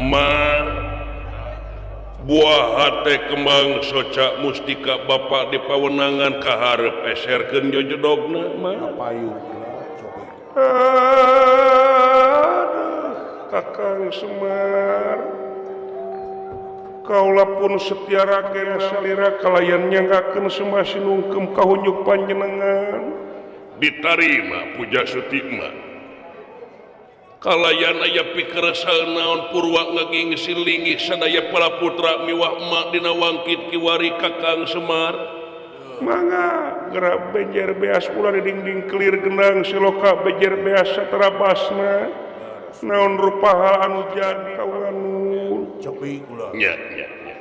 Ma, buah hate kembang soca mustika Bapak di pawenangan kaharep eserkeun jojedogna mah. Payu cobi. Aduh, Kakang Semar. Kaula pun setia ragen salira kalayan nyanggakeun sembah sinungkem ka hunjuk panjenengan. Ditarima puja suti mah. Kalayan aya pikeresal naon purwa ngaging silingi sadaya para putra miwah emak dina wangkit kiwari Kakang Semar. Mangga gerak bejer beas ulah di dingding kelir genang siloka bejer beas saterabasna. Naon rupa hal anu jadi kaula nun. Cobi kula. Nya nya nya.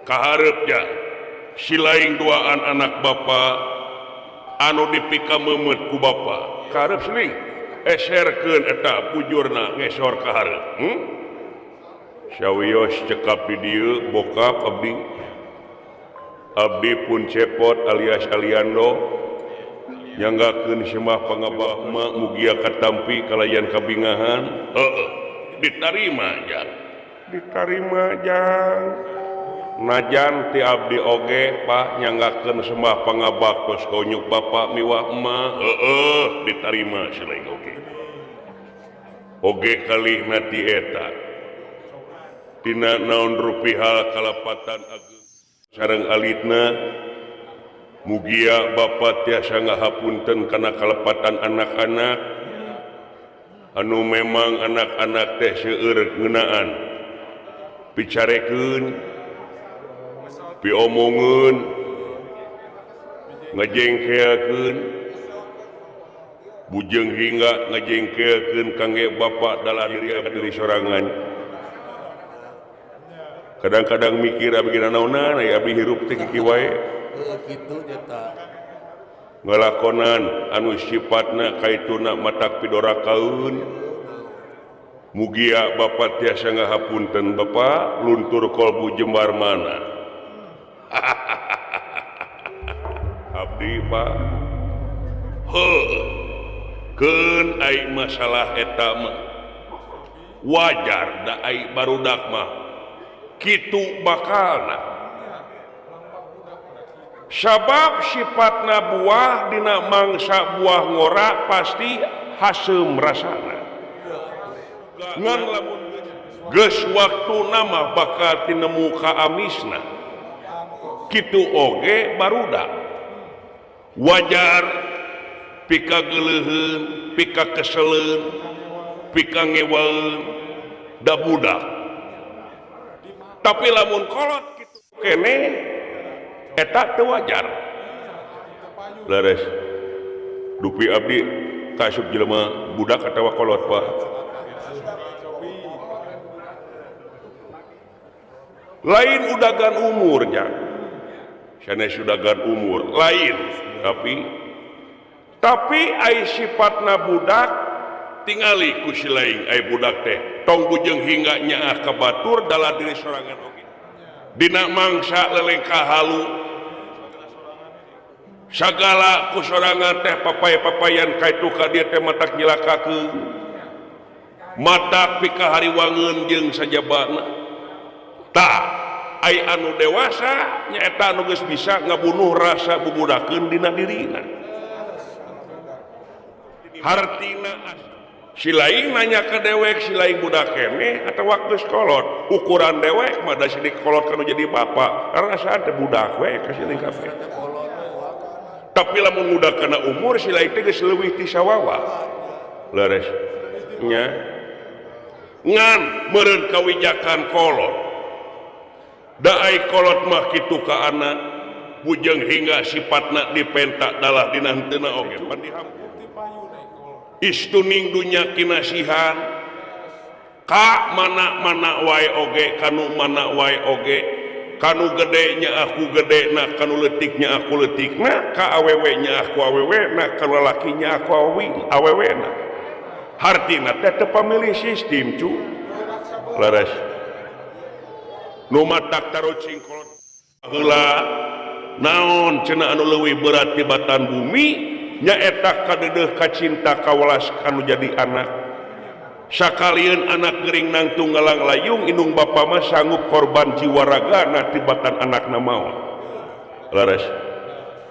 Kaharep nya silaing duaan anak bapa anu dipikameumeut ku bapa. Kaharep siling eserkeun eta bujurna ngesor kaharep. Sawios cekap di dieu bokap abdi. Abdi pun cepot alias Aliando nyanggakeun semah pangabah emak mugia katampi kalayan kabingahan. Heeh, ditarima jang. Ditarima jang. Najan ti abdi oge Pak nyanggakeun semah pangabak tos konyuk bapak miwah emak. Heeh, ditarima silaing oge. Oge kalihna ti eta. Tina naon rupi hal kalepatan ageung sareng alitna mugia Bapak tiasa ngahapunten kana kalepatan anak-anak anu memang anak-anak teh seueur ngeunaan picarekeun piomongeun ngajengkelkeun bujeng hingga ngajengkelkeun kangge Bapak dalam diri sorangan. Kadang-kadang mikir abdi naonan aya abdi hirup teh kieu wae. Kitu nya. Ngalakonan anu sifatna kaituna matak pidorakaeun. Mugia Bapak tiasa ngahapunten Bapak luntur kolbu jembar mana. Abdi Pak. Heuh. Keun ai masalah eta mah. Wajar da ai barudak mah. Kitu bakalna. Sabab sifatna buah dina mangsa buah ngora pasti haseum rasana. Ngan lamun geus waktuna mah bakal tinemu ka amisna. Kitu oge barudak. Wajar pika geuleuheun, pika keseleun, pika ngewaeun da budak. Tapi lamun kolot kitu kene eta teu wajar. Leres. Dupi abdi kaasup jelema budak atawa kolot Pak. Lain udagan umurnya. Sanes udagan umur lain, tapi ai sifatna budak tingali ku si laing ai budak teh tong bujeng hingga nyaah ka batur dalah diri sorangan oge. Dina mangsa lelengkah halu sagala ku sorangan teh papay-papayan kaitu ka dieu teh matak nyilakakeun matak pikahariwangeun jeung sajabana. Tah ai anu dewasa nyaeta anu geus bisa ngabunuh rasa bubudakeun dina dirina. Hartina si laing nanya ke dewek si laing budak keneh atawa geus kolot. Ukuran dewek mah da sidik kolot kanu jadi bapak rasaan teh budak we ka si laing kabeh. Tapi lamun budak kana umur si laing teh geus leuwih ti sawawa. Leres nya ngan meureun kawijakan kolot. Da ai kolot mah kitu ka anak bujeng hingga sifatna dipentak dalah dina henteuna oge pan dihampura. Istuning dunya kinasihan ka mana-mana wae oge kanu mana wae oge kanu gedenya aku gede na kanu leutiknya aku leutik na ka awewe nya aku awewe na kanu lalakinya aku awewe na. Hartina teh teu pamilih sistem cu. Leres. Nu matak tarucing kolot heula naon cenah anu leuwih berat tibatan bumi nyaeta kadeudeung kacinta kawelas kanu jadi anak. Sakalieun anak gering nangtung ngalang layung indung bapa mah sanggup korban jiwa ragana tibatan anakna maot. Leres.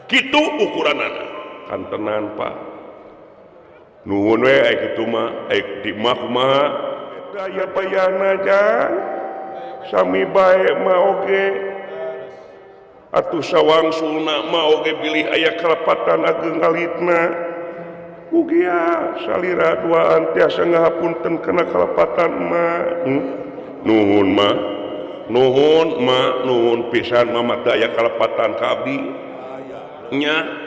Kitu ukuranana. Kantenan Pak. Nuhun we ai kitu mah, ai di mah kumaha? Daya payana jang. Sami bae mah oge. Atuh sawangsulna mah oge bilih aya kalepatan ageng alitna. Ugia salira duaan tiasa ngahapunten kana kalepatan mah. Nuhun mah. Nuhun mah, nuhun pisan mah teu aya kalepatan ka abdi. Nya.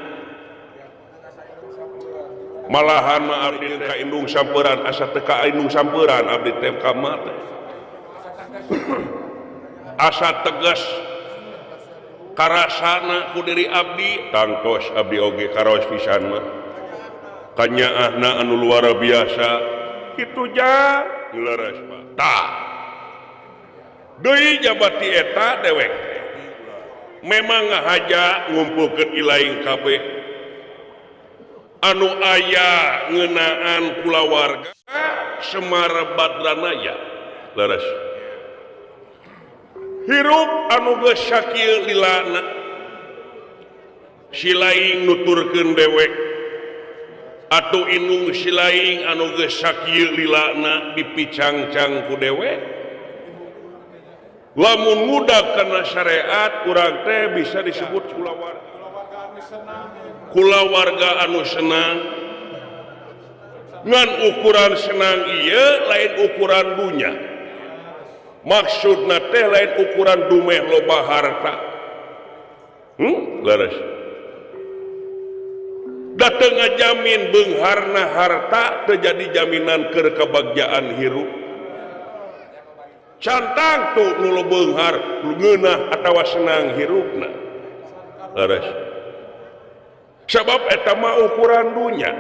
Malahan mah abdi ka indung samperan asa teu ka indung samperan abdi teh ka mah teh. Asa tegas karasana ku diri abdi tangtos abdi oge karaos pisan mah. Kanyaahna anu luar biasa kitu ja leres Pak. Tah deui jabati eta dewek memang ngahaja ngumpulkeun ilaing kabeh anu aya ngeunaan kulawarga Semar Badranaya leres hirup anu geus sakieu lilana silaing nuturkeun dewek atau inung silaing anu geus sakieu lilana dipicangcang ku dewek lamun ngudag kana syariat urang teh bisa disebut kulawarga kulawarga anu senang ngan ukuran senang ieu lain ukuran dunya maksudna teh lain ukuran dumeh loba harta leres dateng ngajamin beungharna harta teu jadi jaminan keur kebagjaan hirup cantang tuh nu beunghar ngeunah atawa senang hirupna leres sebab eta mah ukuran dunya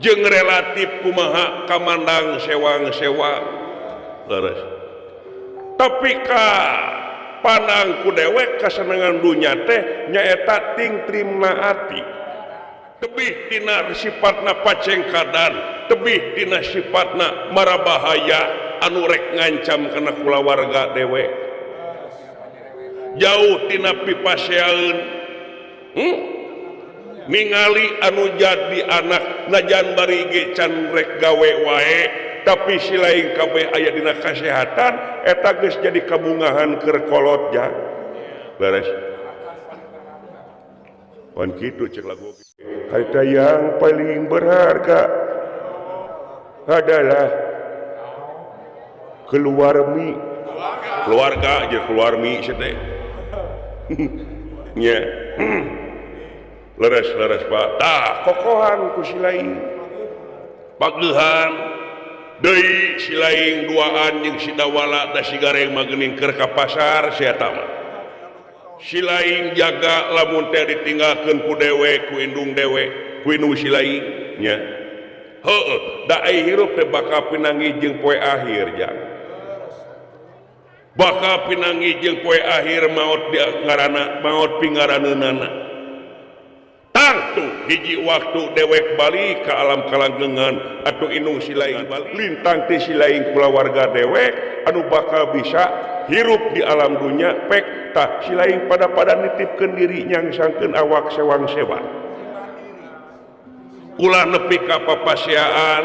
jeung relatif kumaha kamandang sewang-sewang leres tapi ka pandang ku dewek kasenangan dunya teh nyaeta ting trimna ati tebih tina sifatna pacengkadan tebih tina sifatna marabahaya anu rek ngancam kana kulawarga dewek jauh tina pipaseaeun ningali anu jadi anak najan bari ge can rek gawe wae tapi silaing kabeh aya dina kasehatan eta geus jadi kabungahan keur kolot ja beres pan kitu cek lagu harta yang paling berharga adalah keluarmi keluarga aja keluarmi sia teh nya leres leres Pak tah kokohan ku silaing pageuhan deui silaing duaan jeung si Dawala da si Gareng mah geuning keur ka pasar sia eta mah silaing jaga lamun teh ditinggalkeun ku dewek ku indung dewek ku indung silaing nya heueuh da ai hirup teh bakal pinangi jeung poe akhir jang bakal pinangi jeung poe akhir maot di ngaranna maot pingaraneunana tangtu hiji waktu dewek balik ke alam kalanggengan atau indung silaing lintang ti silaing kulawarga dewek anu bakal bisa hirup di alam dunya pek tah silaing pada-pada nitipkeun diri nyangsangkeun awak sewang-sewang ulah nepi ka papaseaan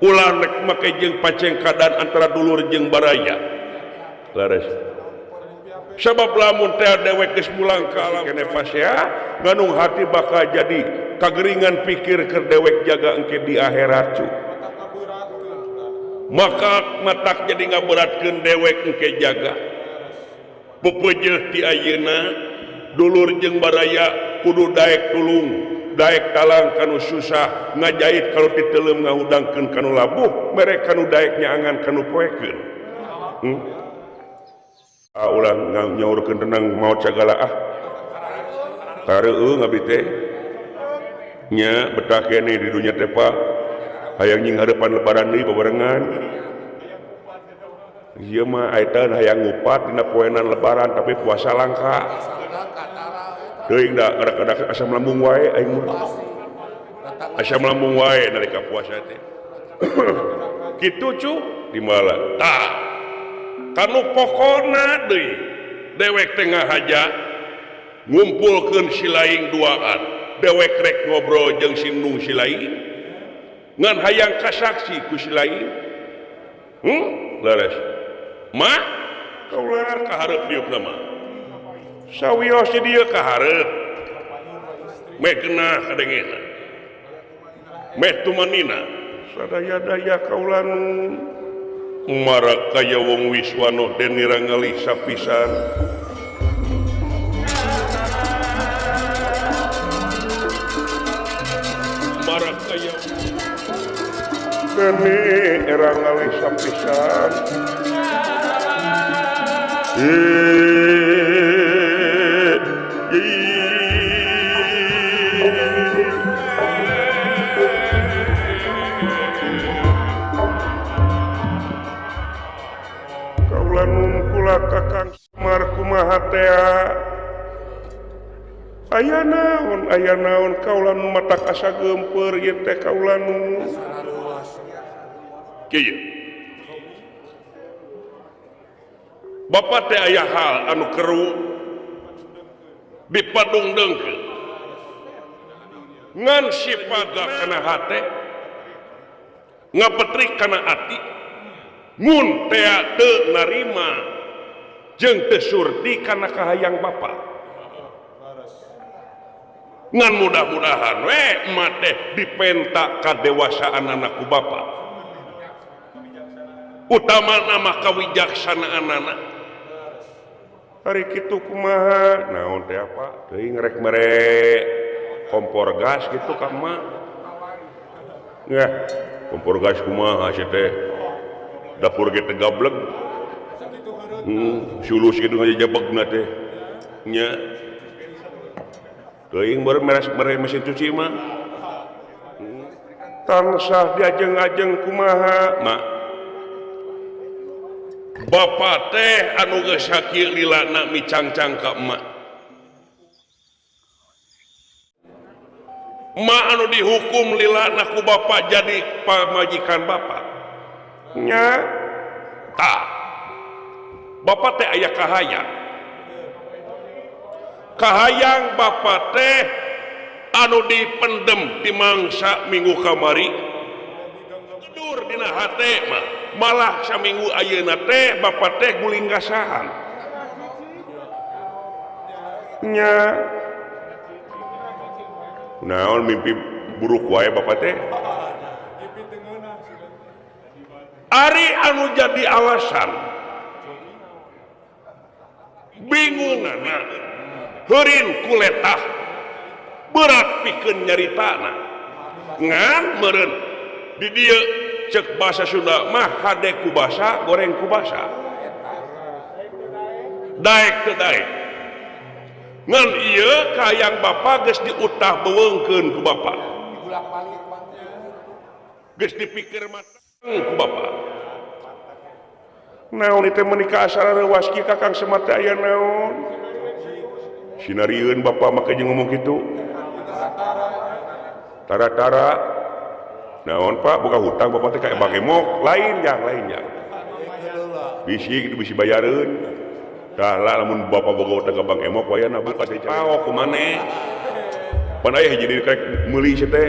ulah nek make jeung pacengkadan antara dulur jeung baraya leres sebab lamun teh dewek geus mulang ka alam kene pasea nganung hati bakal jadi kageringan pikir keur dewek jaga engke di akhirat cu maka matak jadi ngaberatkeun dewek engke jaga pepeujeuh ti ayeuna dulur jeung baraya kudu daek tulung daek talang kanu susah ngajait kalau titeleum ngahudangkeun kanu labuh mere kanu daek nyaangan kanu poekeun ulah nyaurkeun tenang maot sagala ah kareueuh ngabdi teh nya betah keneh di dunya teh Pak hayang nying hareupan lebaran deui babarengan ieu mah eta hayang ngupat dina poenan lebaran tapi puasa langka teuing da kada-kada asam lambung wae aing mah asam lambung wae nalika puasa teh. Kitu cu dimala tah kanu pokona deui dewek teh ngahaja ngumpulkeun si laing duaan dewek rek ngobrol jeung si Nung si laing ngan hayang kasaksi ku si laing leres mah kaulah kahareup diukna mah sawios di dieu kahareup meh genah kadengena meh tumanina sadaya-daya kaula nu marak kaya wong wiswano denira ngalih sapisan marak kaya denira ngalih sapisan kaula nungkula kakang Semar kumaha tea aya naon kaula nu matak asa geumpeur ieu teh kaula nu kieu Bapak teh aya hal anu keru dipadungdeungkeun ngan sipaga kana hate ngapetrik kana ati mun tea teu narima jeung teu surti kana kahayang Bapak ngan mudah-mudahan we emak teh dipenta kadewasaan anak ku Bapak utama nama kawijaksanaan anak hari kitu kumaha naon teh apa teuing rek mere kompor gas gitu ka emak ngah kompor gas kumaha sia teh dapur ge teh gablek sulus kitu ngajebegna teh nya teuing baru mere mesin cuci mah tansah diajeng-ajeng kumaha mak Bapak teh anu geus sakieu lilana micangcang ka emak. Emak anu dihukum lilana ku bapak jadi pamajikan bapak. Nya tah. Bapak teh aya kahayang. Kahayang bapak teh anu dipendem di mangsa minggu kamari. Tidur dina hate mah. Malah saminggu ayeuna teh bapak teh guling gasahan nya naon mimpi buruk wae bapak teh ari anu jadi alasan bingunana heurin kuletah berat pikeun nyaritana ngan meureun di dieu cek bahasa Sunda mah hade ku basa goreng ku basa daek teu daek ngan ieu kahayang bapa geus diutah beuweungkeun ku bapa geus dipikir matang ku bapa naon teh meuni ka asara reuwas kieu Kakang Semar teh aya naon sinarieun bapa make jeung ngomong kitu tara-tara naon Pak buka hutang bapak teh ka Bang Emok lain yang lainnya bisi gitu bisi bayareun tah lah lamun bapak boga hutang ka Bang Emok wayana buka teh paok ku maneh pan aya hiji deui krek meuli sia teh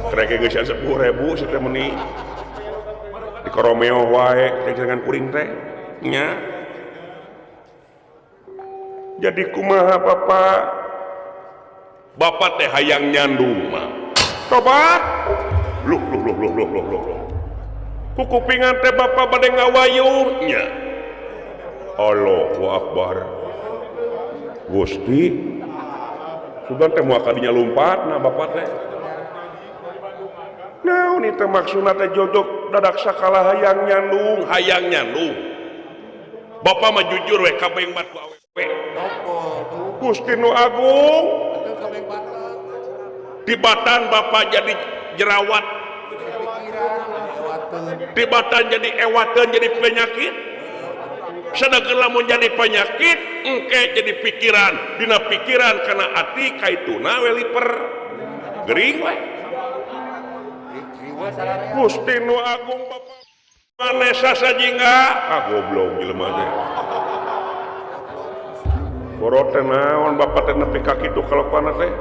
krek geus 10.000 sia teh meuni di koromeo wae dengan kuring teh nya jadi kumaha bapak bapak teh hayang nyandung mah tobat luh luh luh luh luh luh luh kukupingan teh bapak bade ngawayuh nya Allahu Akbar Gusti sugan teh moal kadinya lumpat nah bapak teh naon ieu maksudna teh jojok dadak sakala hayang nyandung bapak mah jujur we kabeng bat ku awewe Gusti nu agung tibatan bapak jadi jerawat tibatan jadi ewateun jadi penyakit sedangkan lamun jadi penyakit engke jadi pikiran dina pikiran kana ati kaituna we liper gering we Gusti nu Agung Bapak Manesa sajingga ah goblok jelema teh. Borot teh naon bapak teh nepi ka kitu kalakuanna teh.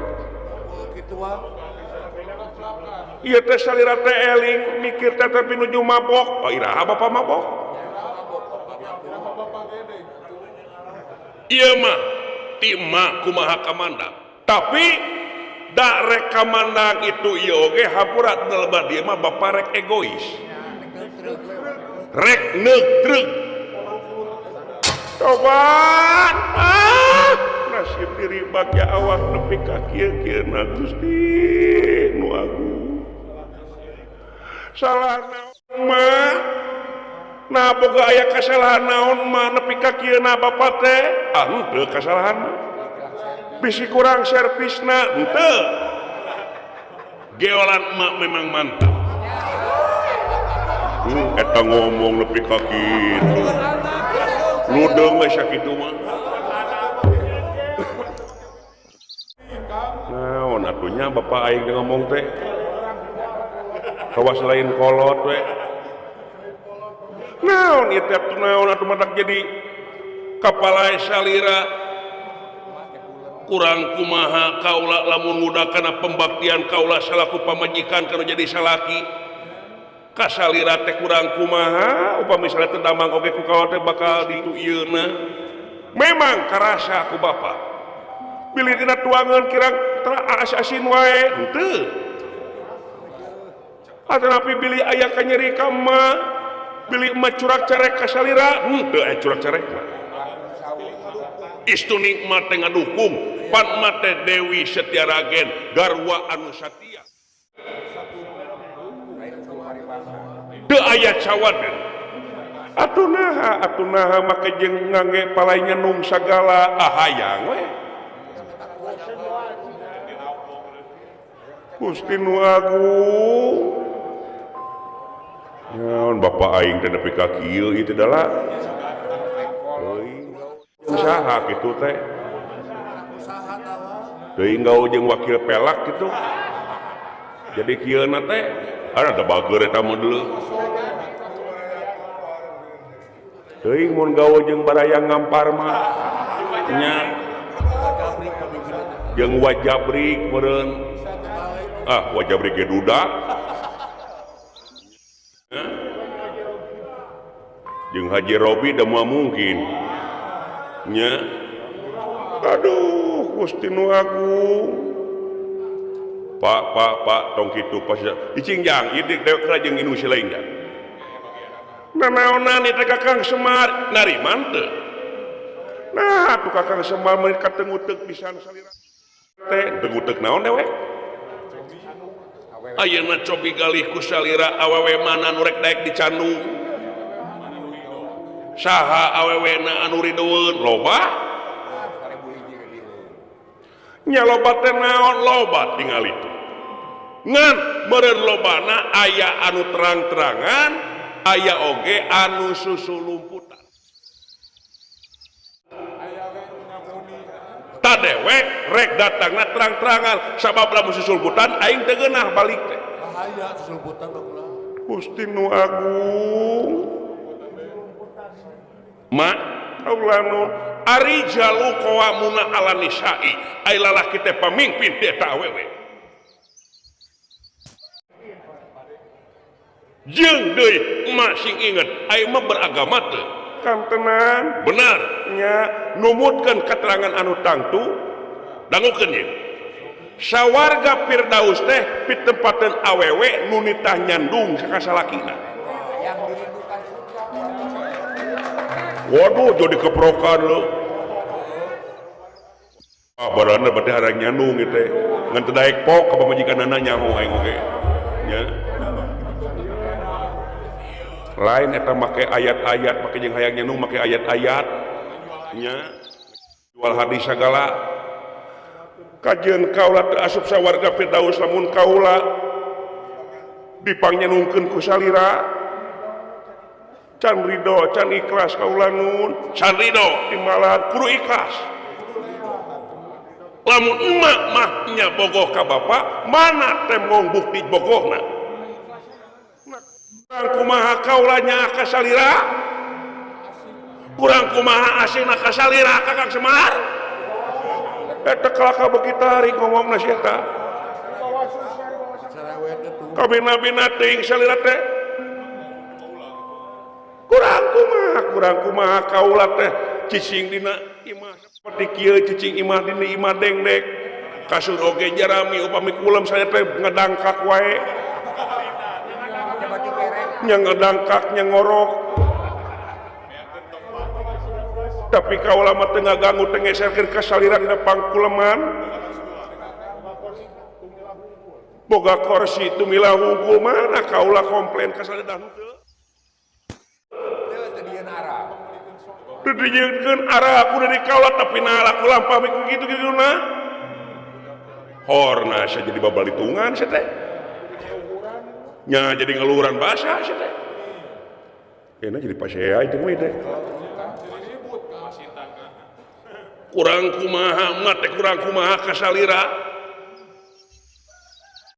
Ieu teh salira teh eling mikir teh tapi nuju mabok. Oh iraha bapak mabok? Ieu mah ti emak kumaha kamandang. Tapi da rek kamandang itu ieu oge hampura lebar dieu mah bapak rek egois. Rek neutrek. Tobat. Ah, nasib diri bagya awak nepi ka kieu-kieuna Gusti nu agung. Salah naon mah? Nah boga aya kasalahan naon mah nepi ka kieuna bapak teh? Ah henteu kasalahan mah. Bisi kurang servisna henteu. Geolan emak memang mantap. Eta ngomong nepi ka kitu. Ludeung we sakitu mah. Naon atuh nya bapak aing ngomong teh. Kawas lain kolot we. Naon ieu teh naon atuh matak jadi kapala salira. Kurang kumaha kaula lamun ngudakana pembaktian kaula salaku pamajikan kana jadi salaki. Kasalira teh kurang kumaha upami misalnya teu damang oge ku kaula teh bakal ditu ieuna. Memang karasa ku bapak. Bilih dina tuangan kirang asin wae henteu. Atanapi bilih aya kanyeri ka emak, bilih emak curak carek kasalira henteu aya curak carek mah. Istu nikmat teh ngadukung pan emak teh Dewi Setiaragen garwa anu satia. Teu aya cawadeun. Atuh naha make jeung ngangge palai nyenung sagala ah hayang we. Gusti nu agung. Naon bapak aing teh nepi ka kieu ieu teh dalah. Teuing usaha kitu teh. Teuing gawe jeung wakil pelak kitu. Jadi kieuna teh ada bager eta mah deuleu. Teuing mun gawe jeung baraya ngampar mah nya jeung wajabrik meureun. Ah wajabrik ge duda. Jeung Haji Robi da moal mungkin. Nya. Aduh Gusti nu agung. Pak pak pak tong kitu pas icing jang ieu dewek heula jeung indung si lain jang. Nanaonan ieu teh Kakang Semar nariman teu. Nah atuh Kakang Semar meuni katenguteuk pisan salira. Teh tenguteuk naon dewek? Ayeuna cobi galih ku salira awewe mana nu rek daek dicandung. Saha awewena anu rideun loba? Nya loba teh naon loba tingal itu. Ngan meureun lobana aya anu terang-terangan, aya oge anu susu lumputan. Ta dewek rek datangna terang-terangan sabab lamun susu lumputan aing teu geunah balik teh. Bahaya susu lumputan mah ulah. Gusti nu agung. Ma Allah nu ari jalu qawamuna ala nisa'i ai lalaki teh pamimpin ti eta awewe. Jeung deui emak sing inget ai mah beragama teu kantenan benar nya numutkeun keterangan anu tangtu dangukeun ye. Sawarga Firdaus teh pitempateun awewe nu nitah nyandung ka salakina. Waduh jadi keprokan lo. Ah badanna berarti harang nyandung ieu teh. Ngan teu daek pok ka pamajikanana nyaho aing oge. Nya. Lain eta make ayat-ayat, make jeung hayang nyandung make ayat-ayat. Nya. Jual hadis sagala. Kajeun kaula teu asup sawarga Firdaus lamun kaula dipangnyanungkeun ku salira. Can ridho, can ikhlas kaula nun, can ridho timbalan kudu ikhlas. Lamun emak mah nya bogoh ka bapak, mana tembong bukti bogohna? Kurang kumaha kaula nyaah ka salira? Kurang kumaha asingna ka salira Kakang Semar? Eta kalaka beuki tarik ngomongna si eta. Kabina-bina teuing salira teh. Kurang kumaha kaula teh cicing dina imah seperti kieu cicing imah dina imah dengdek. Kasur oge jarami upami kulem saya teh ngedangkak wae. Nya ngedangkak nya ngorok. Tapi kaula mah teu ngaganggu teu ngeserkeun ka salira dina pangkuleman. Boga kursi tumilah hungkul mana kaula komplain ka salira henteu. Teu dijieunkeun arah ku dari kaula tapi nah laku lampah kitu kitu na. Horna saya jadi babalitungan saya teh. Nya jadi ngeluhuran bahasa saya teh. Enak jadi pasea itu mah teh. Kurang kumaha mah teh kurang kumaha ka salira.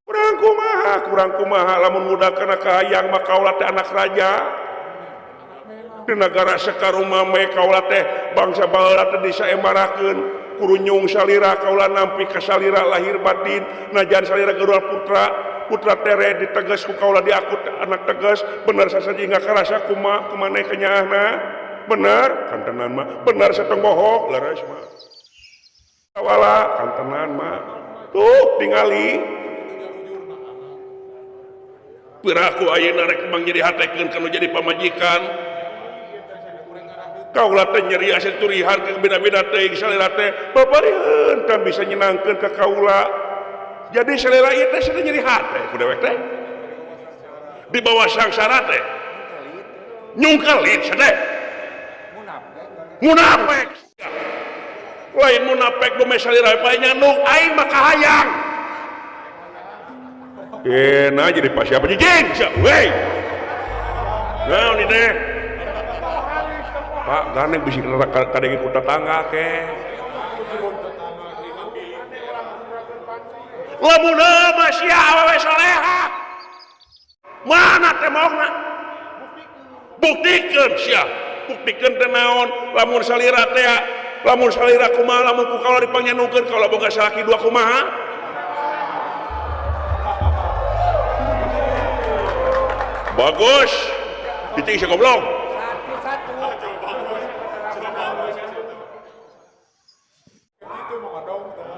Kurang kumaha lamun muda kana kahayang mah kaula teh anak raja. Di nagara sakaruma me kaula teh bangsa baheula teh disaembarakeun. Kurunyung salira kaula nampi ka salira lahir batin najan salira gaduh putra tere ditegas ku kaula diakut anak tegas bener sasaji ngakarasa kumaha kumaneh kenyaahna bener kantenan mah bener satong bohong leres mah kawala kantenan mah tuh tingali piraku ayeuna rek mang jadi hatekeun kana jadi pamajikan kaula teh nyeri asa turihan ke beda-beda teh salira teh babarieun tah bisa nyenangkeun ka kaula jadi salira ieu teh cenah nyeri hate ku dewek teh di bawah sangsara teh nyungkelit cenah munafik lain munafik bome salira bae nyandung aing mah kahayang nah jadi pas siapa jijing we naon ieu teh Pak gane bisi kadenge ku tetangga ke lamun mah sia awewe soleha mana teh mauna buktikeun sia buktikeun teh naon lamun salira teh lamun salira kumaha lamun ku kaula dipangnyanungkeun kaula boga salaki dua kumaha bagus cicing si goblok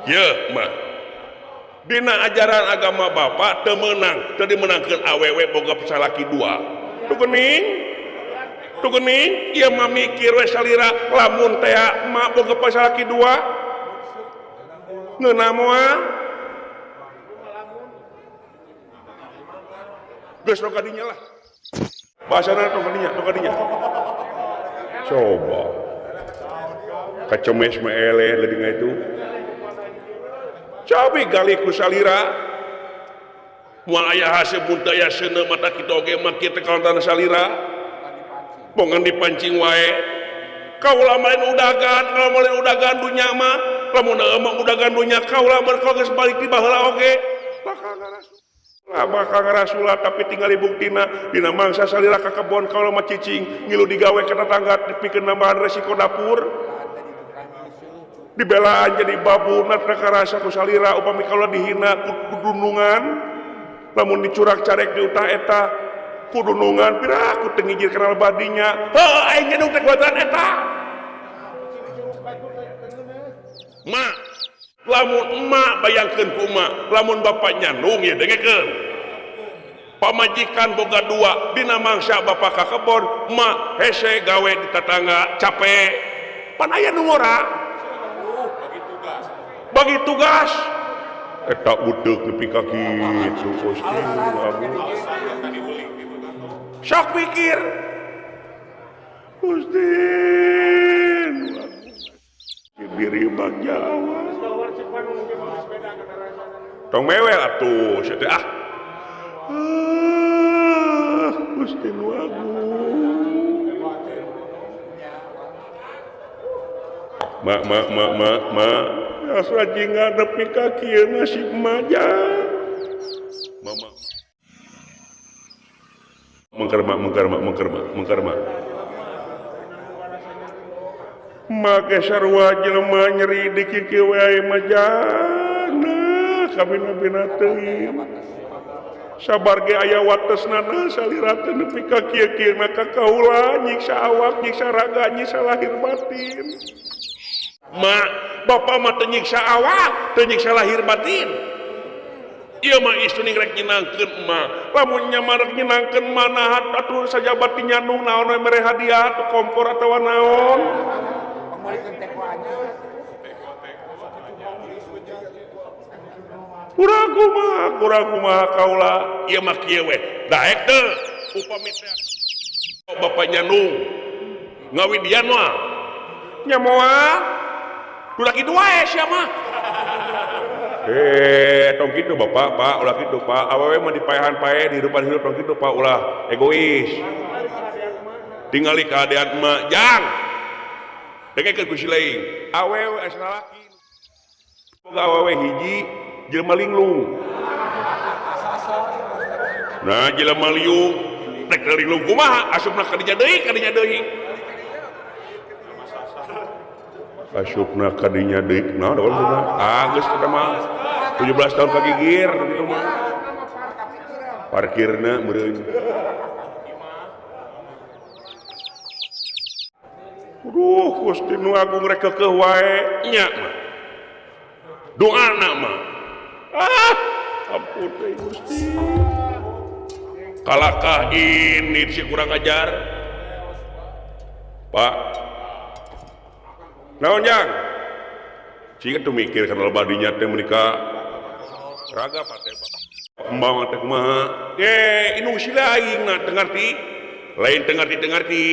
ye mah dina ajaran agama bapak teu meunang teu dimeunangkeun awewe boga salaki dua tuh geuning ieu mah mikir we salira lamun teh emak boga salaki dua ngeunah moal geus tong kadinya lah bahasana tong kadinya coba kacemes mah eleh leudeung itu cabe gali ku salira moal aya hasil mun teu aya seuneu mata kitu oge mah kieu teh kalontan salira bongan dipancing wae kaula mah lain udagan dunya mah lamun mah udagan dunya kaula mah geus balik di baheula oge bakal ngarasula tapi tinggal buktina dina mangsa salira ka kebon kaula mah cicing ngilu digawe ka tetangga dipikeun nambahan resiko dapur dibelaan jadi babu natra karasa ku salira upami kaula dihina ku dunungan lamun dicurak carek di utah eta ku dunungan piraku teu ngijir kenal badinya heuh aing nyedung teh kuatan eta ma lamun emak bayangkeun ku emak lamun bapak nyandung ye dengekeun pamajikan boga dua dina mangsa bapak ka kebon emak hese gawe di tetangga capek pan aya nu ngora bagi tugas eta udeuk nepi ka kitu Gusti sok pikir Gusti diri bagja tong mewel atuh sia teh ah Gusti nu agung ma ma ma ma ma asa jingga nepi ka kieu nasib maja mama Mengkerma mengkerma mengkerma mengkerma. Make sarua jelema nyeri di kieu wae mah jana kabina-bina teuing. Sabar ge aya watesna salira teh nepi ka kieu-kieu mah ka kaula nyiksa awak nyiksa raga nyiksa lahir batin. Ma bapa mah teu nyiksa awak teu nyiksa lahir batin. Ieu mah istuning rek nyenangkeun emak. Lamun nya mah rek nyenangkeun mah naha atuh sajabat nyandung naon we mere hadiah atuh kompor atawa naon. Kurang kumaha, kurang kumaha kaula. Ieu mah kieu we. Daek teu upami teh bapa nyandung ngawidian mah. Nya moal. Ulah kitu wae sia mah. Tong kitu bapak, Pak, ulah kitu Pak. Awewe mah dipaehan pae di hirupan hirup tong kitu Pak, ulah egois. Tingali kaadaan emak jang. Dengekeun ku si lain. Awewe asa lalaki. Boga awewe hiji jelema linglung. Nah, jelema liung rek linglung kumaha asupna ka dinya deui, ka dinya deui. Asupna ka dinya deui. Nah, ah geus eta mah 17 tahun kagigir kitu mah. Parkirna meureun. Aduh, Gusti nu agung rek keukeuh wae nya mah. Doana mah. Ah, ampun teh Gusti. Kalakah ini si kurang ajar. Pak. Naon jang? Cing atuh mikir kana loba dinya teh menika raga pate embang teh kumaha. Indung si lain na teu ngarti. Lain teu ngarti teu ngarti.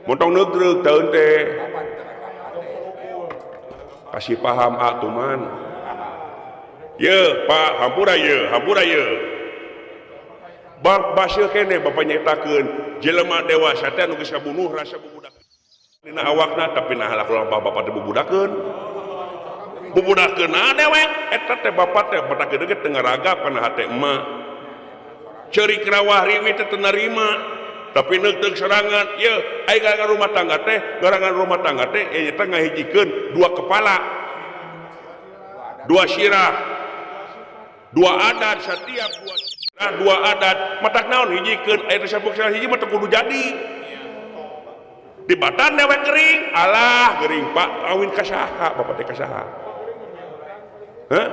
Montong negreg taeun teh. Kasih paham atuh man. Ye, Pak, hampura ye, hampura ye. Bab basil kene bapa nyetakeun jelema dewasa teh anu geus kabunuh rasa bubudak. Dina awakna tapi nah laku bapak teh bubudakeun. Bubudakeun dewek eta teh bapak teh batak gede teu ngaraga kana hate emak. Ceurik rawah riwit teh teu narima. Tapi neuk-neuk sorangan ye ai garangan rumah tangga teh, garangan rumah tangga teh eta ngahijikeun dua kepala. Dua sirah. Dua adat setiap dua sirah, dua adat. Matak naon hijikeun aya teh sabuk hiji mah teu kudu jadi. Di batan dewek gering, alah gering Pak, kawin ka saha, bapak teh ka saha. Hah?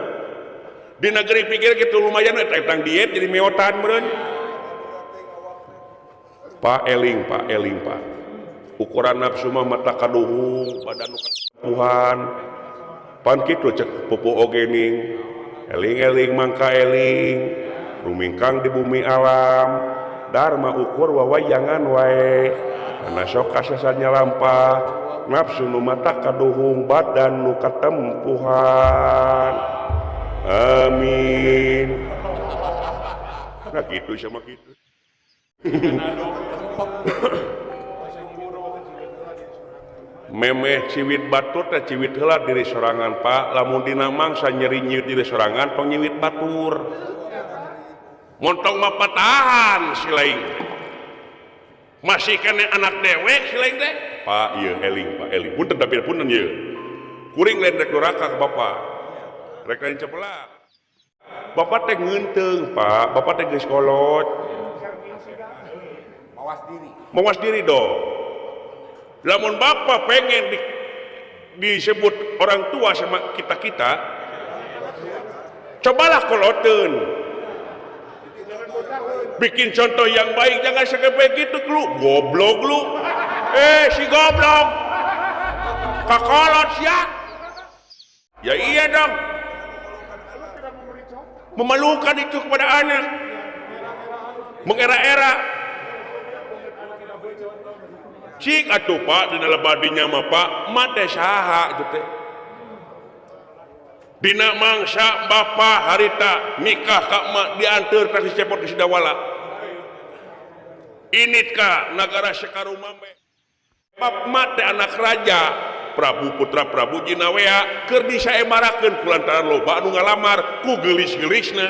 Dina gering pikir kitu lumayan we tang diet jadi meotan meureun. Pak eling, Pak eling, Pak. Ukuran nafsu mah mata kaduhung, badan nu katempuhan. Pan kitu cek pupu oge ning. Eling-eling mangka eling, rumingkang di bumi alam, dharma ukur wawayangan wae. Karena sok kasasanya lampah, nafsu nu mata kaduhung, badan nu katempuhan. Amin. Nah gitu sama gitu. Memeh ciwit batur teh ciwit heula diri sorangan Pak, lamun dina mangsa nyeri nyiwit diri sorangan tong nyiwit batur. Montong mah patahan si lain. Masih kene anak dewek si lain teh. Pak ieu eling, Pak eling. Punten tapi punten ieu. Kuring lain rek doraka ka bapak. Rek lain cepelak. Bapak teh ngeunteung, Pak. Bapak teh geus kolot. Mawas diri. Mawas diri dong. Lamun bapak pengen disebut orang tua sama kita-kita, cobalah koloteun. Bikin contoh yang baik, jangan sampai gitu lu, goblok lu. Si goblok. Kakolot ya. Ya iya dong. Memalukan itu kepada anak. Mengera-era. Cik atuh Pak dina lebadinya mah Pak, mah teh saha itu teh. Dina mangsa bapa harita nikah ka emak dianteur ka si Cepot ke Sidawala. Init ka nagara Sekarumambe. Bab emak teh anak raja Prabu Putra Prabu Jinawea keur disaemarakeun kulantaran loba anu ngalamar ku geulis-geulisna.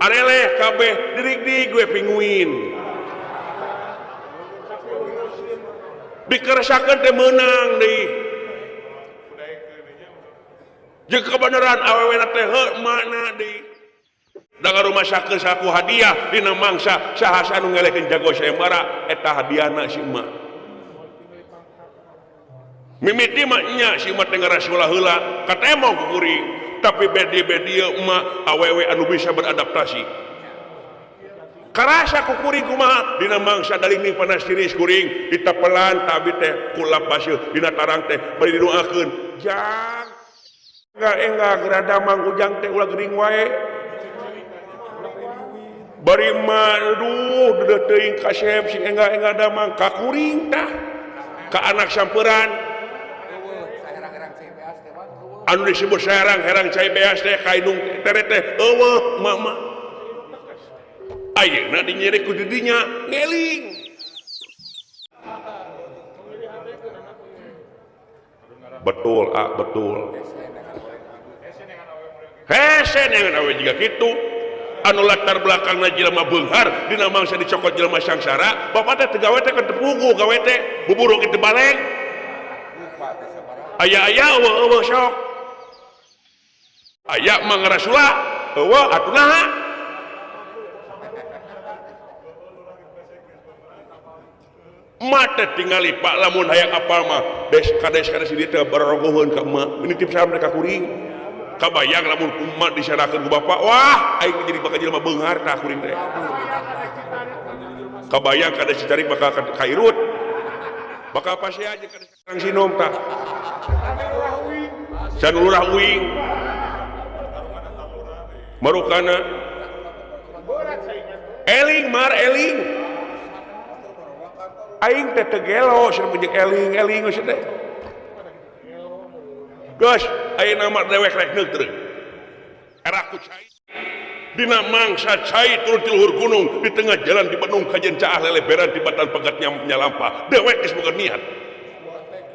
Areleh kabeh dirig-dig gue pinguin. Dikeresakeun teh meunang deui. Jeung kebenaran awewena teh heuh mana deui. Da ngarumasakeun saku hadiah dina mangsa saha anu ngelehkeun jago sayembara eta hadiahna si emak. Mimiti mah nya si emak teh ngarasula heula katemo ku kuring. Tapi bedi-bedi emak awewe anu bisa beradaptasi. Karasa ku kuring kumaha dina mangsa dalingning panas tiris kuring ditapelan tabi teh kulap baseuh dina tarang teh bari didoakeun. Jang enggak gerada mang ujang teh ulah gering wae. Bari mah aduh deudeuh teuing kasep sing enggak damang ka kuring tah ka anak samperan. Anu disebut serang-herang cai beas teh ka indung tere teh eueuh mama. Ayeuna dinyeri ku didinya ngeling. Betul ah betul. Hese neangan awe jiga kitu. Anu latar belakangna jelema beunghar dina mangsa dicokot jelema sangsara, bapak teh teu gawe teh kan teu puguh gawe teh buburu kitu baleng. Aya-aya eueuh sok. Aya mah ngarasula eueuh atuh naha. Emak teh tingali Pak lamun hayang apal mah des kades kades di teh barogoheun ka emak nitip salam ka kuring. Kabayang lamun emak diserakeun ku bapak, wah aing jadi bakal jelema beunghar tah kuring teh. Kabayang kades dicari bakal ka irut. Bakal pasti aja kades Karang Sinom tah. San lurah uing. Marukana eling mar eling. Aing teh teu gelo cenah jeung eling eling geus teh. Geus ayeuna mah dewek rek neuk terus. Era ku cai. Dina mangsa cai turun ti luhur gunung di tengah jalan di Bandung kajen caah leleberan di batan pegat nyalampa. Dewek geus boga niat.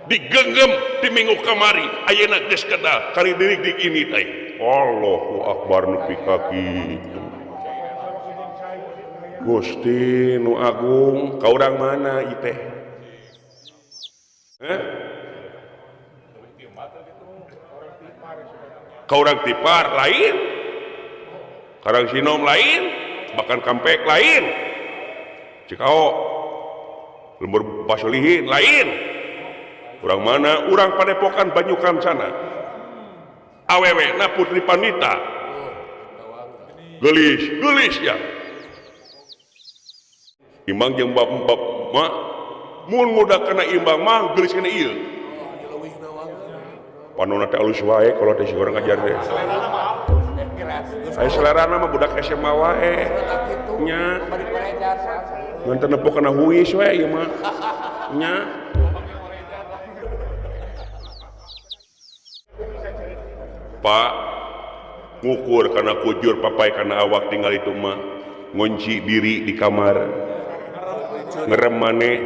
Digenggem di minggu kamari ayeuna geus kedal kali dirig-dig ini teh. Allahu akbar nepi ka kitu. Gusti nu agung ka urang mana ieu teh? Heh? Ka urang Tipar lain, Karang Sinom lain, bahkan Kampek lain, Cikao, Lembur Pasolihin lain. Urang mana? Urang Padepokan Banyu Kancana. Awewe na Putri Pandita. Gelis, gelis ya. Imbang jeung bab mah mun muda kena imbang mah gelis kena ieu. Panona teh alus wae kalau teh si urang ngajar teh. Aya selerana mah budak SMA wae. Nya. Ngan teu nepo kana huis we ieu mah. Nya. Pak ngukur kana kujur papai kana awak tinggal itu mah ngunci diri di kamar. Ngerem maneh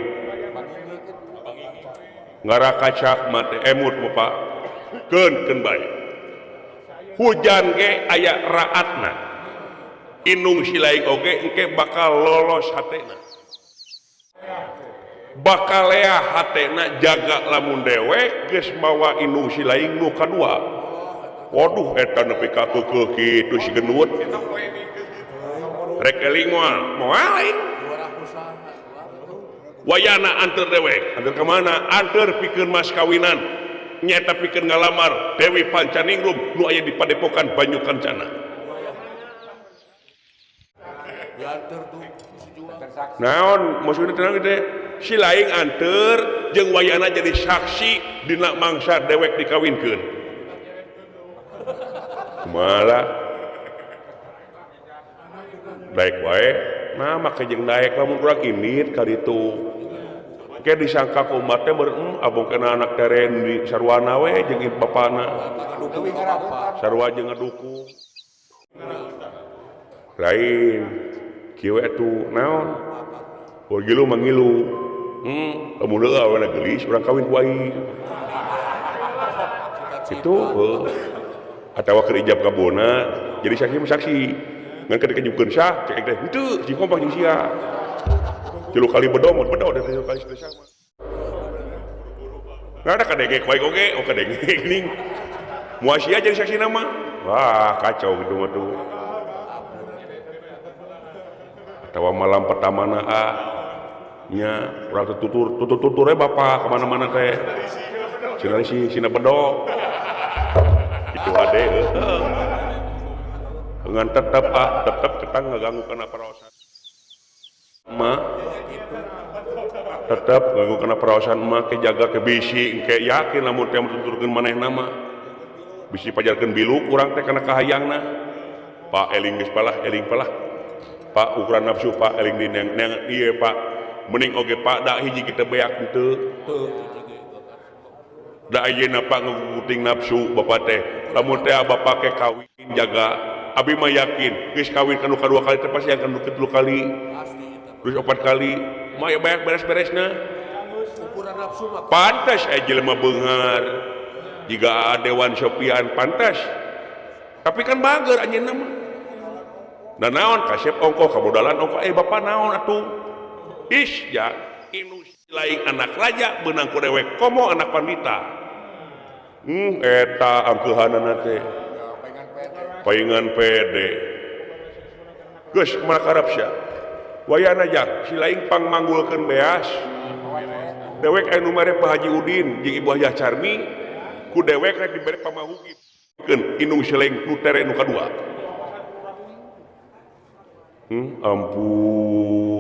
ngarakacak mate emut bapak keun keun bae hujan ge aya raatna indung silaing oge engke bakal lolos hatena bakal leah hatena jaga lamun dewek geus mawa indung silaing nu kadua. Waduh eta nepi ka keukeuh kitu si gendut rek eling moal moal aing. Wayana anter dewek anter ka mana anter pikeun mas kawinan nyata pikeun ngalamar Dewi Pancaningrum nu aya di Padepokan Banyu Kancana. Naon maksudna tenang teh si laing anter jeung wayana jadi saksi dina mangsa dewek dikawinkeun. Kumaha daek wae nah make jeung daek lamun urang indit ka ditu. Ke disangka ku umat teh abong kana anak teren di sarwana we jeung bapana. Sarua jeung ngadukung. Lain kieu atuh naon? Oh gilu mangilu. Lamun heueuh awena geulis urang kawin ku aing. Kitu heuh. Atawa keur ijab kabona jadi saksi mah saksi. Ngan keur dikejukeun sah cek teh henteu jeung kompak jeung sia. 3 kali bedong bedong da 3 kali teh sama. Nggak ada kadegek wae oge, oh kadegek geuning. Moal sia jadi saksina mah. Wah, kacau gitu mah tuh. Atawa malam pertamana ah nya urang tutur tutur-tutur we bapak kemana-mana teh. Sina si sina bedog. Itu ade heuh. Ngan tetep ah, tetep ketang ngaganggu kana paraosan. Emak tetep ngaganggu kana paraosan emak ke jaga ke bisi engke yakin lamun teh tuturkeun manehna mah. Bisi pajarkeun biluk urang teh kana kahayangna. Pak eling geus palah eling palah. Pak ukuran nafsu Pak eling di neng ieu Pak. Mending oge Pak da hiji kita beak henteu. Da ayeuna Pak ngaguguting nafsu bapak teh. Lamun teh bapak ke kawin jaga abi mah yakin geus kawin kanu kadua kali teh pasti yang kanu ketilu kali. Terus 4 kali mah ya banyak beres-beresna. Ukuran nafsu mah pantas jelema beunghar. Jika Dewan Sopian pantas. Tapi kan bager anjeunna mah. Da naon kasep ongkoh kabodalan ongkoh bapak naon atuh. Is ya inu lain anak raja beunang ku dewek komo anak pandita. Eta angkeuhanana teh. Paingan pede. Geus kumaha karep sia. Wayana jang si lain pang manggulkeun beas. Dewek anu mere Pak Haji Udin jeung Ibu Hajah Carmi ku dewek rek dibere pamahugi. Keun indung si lain nu tere nu kadua. Ampun.